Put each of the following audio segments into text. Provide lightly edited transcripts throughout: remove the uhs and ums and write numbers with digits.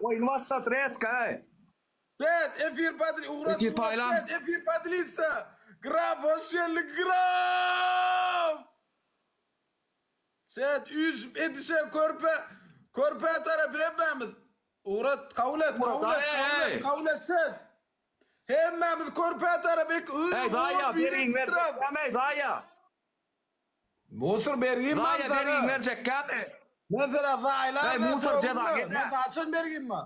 Oýun başlat reska ey. Chat efir padli ugrat Efir ugrat paýlan. chat efir padlisa. Graf hoş geldiň graf. Chat üýşüp edişe körpe körpe tarap hemmämiz. Ugrat kabul et Ugrat, kabul et aý, kabul aý. et kabul et chat. Hemmämiz körpe tarap ek Ey Zaýa bergiň berjek dämi ey Zaýa. Musur bergim bar Zaýa bergiň saňa. berjek dämi. Men sana zaýlar Ey musur jeza Men gelme. haçan bergim bar?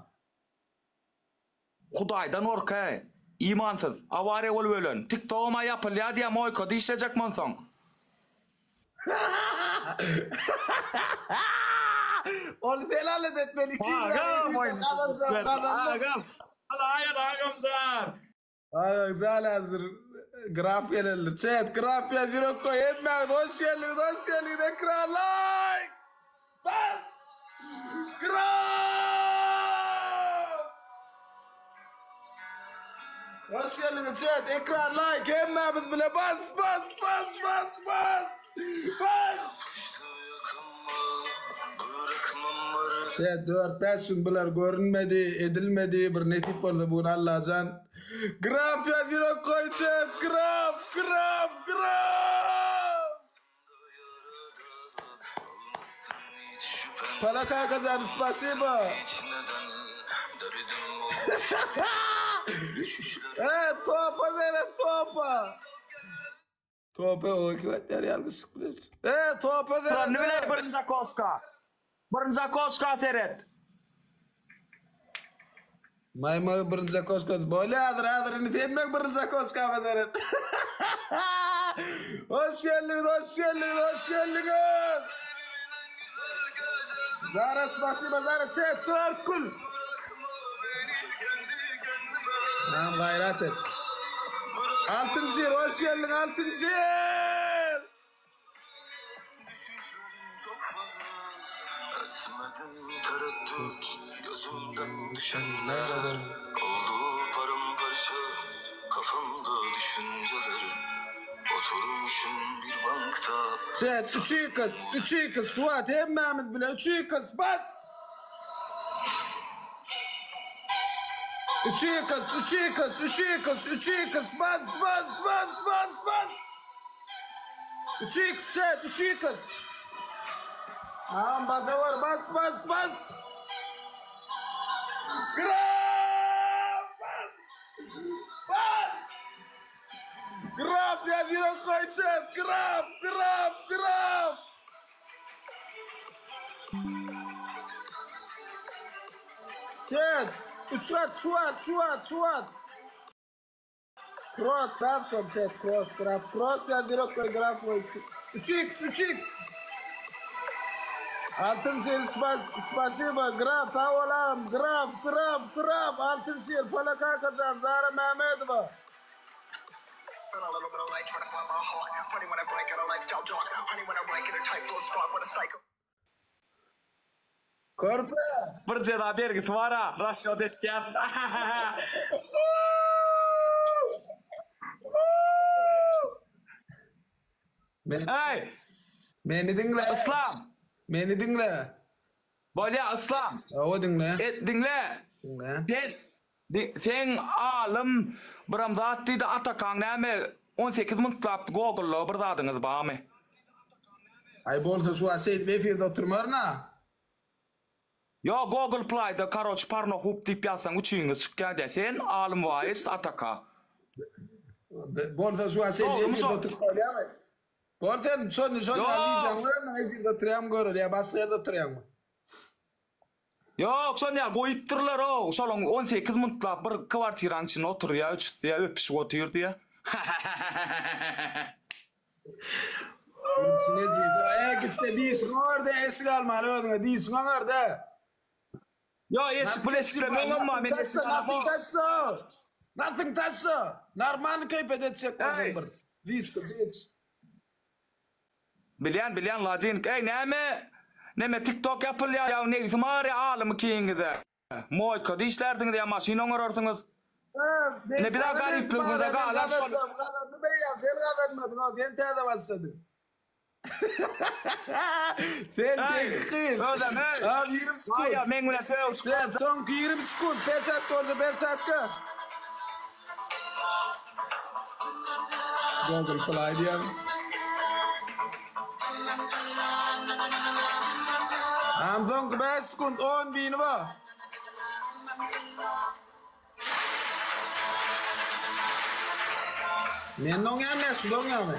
Hudaýdan gork eý. Imansyz. Awariýa bolup ölen. Tiktogama ýapylýa diýä moýkada işlejekmi onsoň. Ony sen alet et men 2 ýyl bäri gazanjam gazandym. Agam. Alaýan agamjan. Agam häzir graf gelendir. Chat graf ýaz ýürek goý hemmäňiz hoş geldiňiz hoş geldiňiz ekran like. Bas! Graf! Hoş geldiňiz chat ekran like hemmämiz bile bas bas bas bas bas. Bas! Chat 4-5 gün bular görünmedi, edilmedi. Bir nesip bolsa bu gün Allajan. Graf ýaz ýürek goý chat graf graf graf. Pala kakajan spasibo. E topa seret topa. Topa o kim atýar ýalňyşlyk bilen. E topa seret. Turanny biler birinji okoşka. Birinji okoşka seret. Maýmagy birinji okoşka bolýa häzir häzir indi sen meň birinji okoşkama seret. Hoş geldiňiz hoş geldiňiz hoş geldiňiz. Zara spasiba Zara çet dört gül. Tamam gaýrat et. Altyn şir hoş geldiň Altyn şir. Chat 3 x 3 x şu wagt hemmämiz bile 3 x bas. 3 x 3 x 3 x 3 x bas bas bas bas bas. 3x chat 3x. Tamam basa var bas bas bas. Graf bas. Bas. Graf ýaz ýürek goý chat graf graf graf. Chat 3 at şu at şu at şu at. Cross graf şol chat cross graf cross ýaz ýürek goý graf goý 3x 3x Altyn şir spas spasiba graf sag bol agam graf graf graf Altyn şir Pola kakajan Zara Mämedowa. Körpe. Bir jeza bergisi bar-a, rasýot etýän. Eý! Meni diňle. Yslam! Meni diňle. Bolýa, Yslam. Hawa diňle. Et diňle. Diňle. Sen seň alym biram zat diýdi Atakaň näme 18 mintlap google'da bir zadyňyz barmy? Aý bolsa şu wagt şeýdip efirde oturmaryn-a. Ýo Google Playda karoç pornohub diýip ýazsaň üçiňiz çykýa diýä sen Alym Waist Ataka. Bolsa şu wagt şeýdip Dogrymy efirde şo? oturyp bolýamy? Bol sen şony şony Ýok. wideoňy görme efirde oturýaňmy göreli ýa başga ýerde oturýaňmy? Ýok şony ýa goýupdyrlar-ow şolaň 18 mintlap bir kwartiraň içinde oturýa üçüsi ýa öpüşip otyr diýä. Gülşüne diýdi. E gitse dişiň oňardy, eşik almaly özüňe, dişiň oňardy. Ýok, eşik pul eşikler meň emma men eşik alamok. Taşla, Nothing taşla. Normalny keýpet etjek bolsaň bir. Diski ýetiş. Bilýän, bilýän Ladink. Eý näme? Neme TikTok ýapylýar ýa negisi bar ýa alymy kiňize. Moýkada işlärsiňiz ýa maşyn oňararsyňyz. Ne bir garyplygyňyza galar şol. Gazandy beýan, sen gazanmadyň, sen täze başladyň. Sen Hey, tek kyn. Özem hey. Abi 20 sekund. Aýa meň bilen sögüşip Sen soňky 20 sekund. Perçatka bolsa perçatka. Google Play diýen. Am soňky 5 sekund 10 bini bar. Men doňýan ne şu doňýamy?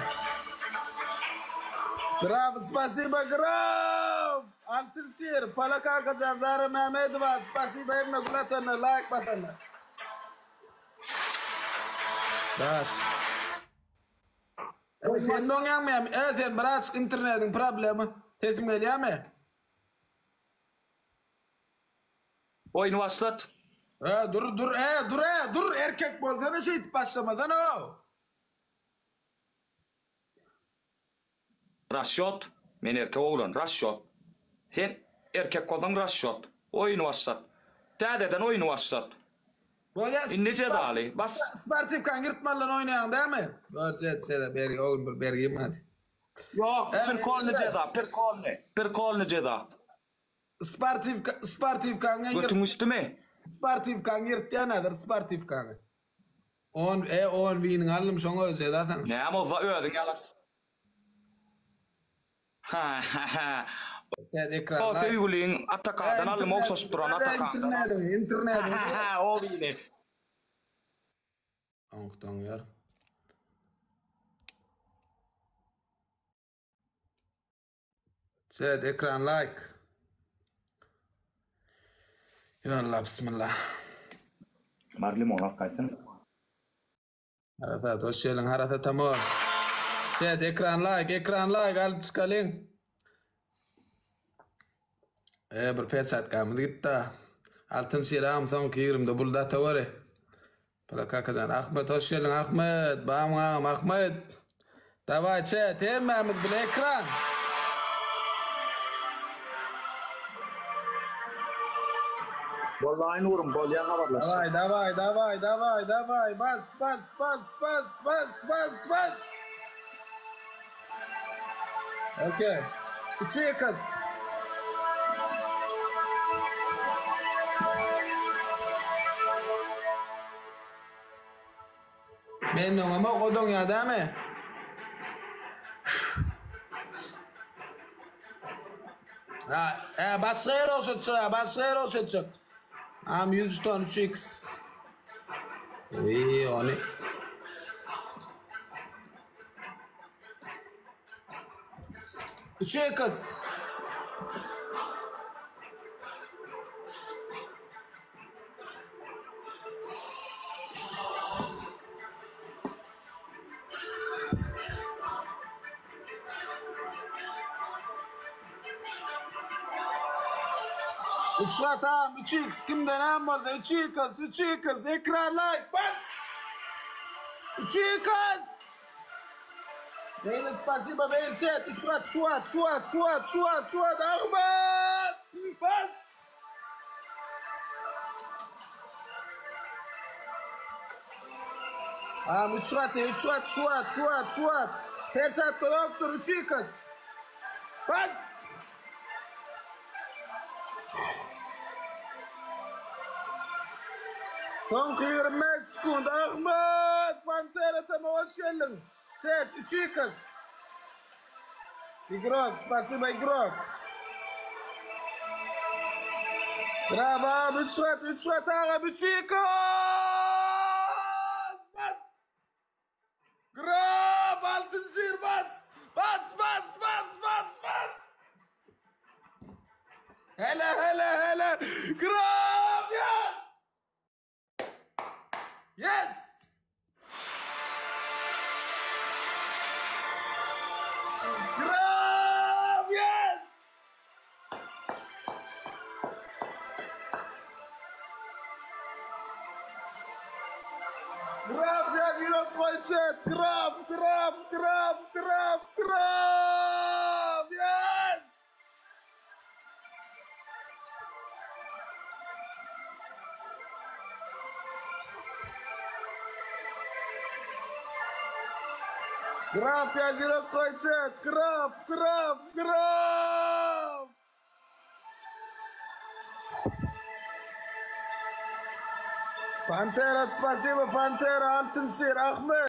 Graf spasiba graf. Altyn şir, Pala kakajan, Zara Mehmedova, spasiba hemme gül atanlar, like basanlar. Daş. Sen doňýaňmy? E sen birazcık internetiň problemi. Sesim gelýärmi? Oýny başlat. E dur dur e dur e dur erkek bolsana şeýdip başlamasana. Rasýot. Men erkek oglan. Rasýot. Sen erkek bolsaň rasýot. Oýny başlat. Täzeden oýny başlat. Bolýa. Indi jezaly. Bas. Sportiwkaň ýyrtmalyny oýnaýaň dämi? Görjet şeýle bergi o gün bir bergim hadi. Ýok, pirkolny jeza, pirkolny. Pirkolny jeza. Sportiwka sportiwkaňy ýyrt. Götüň uçdymy? Sportiwkaňy ýyrtýan häzir sportiwkaňy. On e on winiňi aldym şoň özi jeza saňa. Näme bolsa özüň ýaly. Ha ha ha. Täze ekran. O söýgüliň Atakadan aldym ogşaşyp duran Atakadan. Internetiňi, internetiňi. Ha ha o wini. Oňk doňýar. Chat ekran like. Yallah bismillah. Bar limon alyp gaýtsyn. Harasat hoş geldiň Harasat Amor. Chat ekran like ekran like alyp çykalyň. E bir perçatkamyz gitdi. Altyn şiram soňky 20-de buldy ataweri. Bala kakajan Ahmet hoş geldiň Ahmet bamyň agam Ahmet Daway chat hemmämiz bile ekran. Bollaý Nurum bolýa habarlaşjak. Daway daway daway daway daway bas bas bas bas bas bas bas. Okey. 3x. Men oňa o doňýa dämi? Ha, e, başga ýere ogşatjak, başga ýere ogşatjak. Am 100 ton 3x. Uy, ony. 3x. Üç hatam, 3x kimden hem varsa 3x, 3x, ekran like, bas! 3x! Beyler spasiba beyler chat, 3 at, şu at, şu at, şu at, şu at, şu at, Ahmet! Bas! Tamam 3 at, 3 at, şu at, şu at, şu at. Perçatka yoktur, 3x. Bas! Soňky 25 sekund. Ahmet! Pantera tama hoş geldin. Chat 3x. Igrok, spasiba Igrok. Bravo abi 3 at 3 at aga 3x. Bas. Grab altın şiir bas. Bas bas bas bas bas. Hele hele hele. Grab yes. Yes. Grab yes. Grab ya Yürek koy chat. Grab grab grab grab grab. Yes. Graf ýaz ýürek goý chat. Graf, graf, graf. Pantera spasibo Pantera Altyn Şir Ahmet.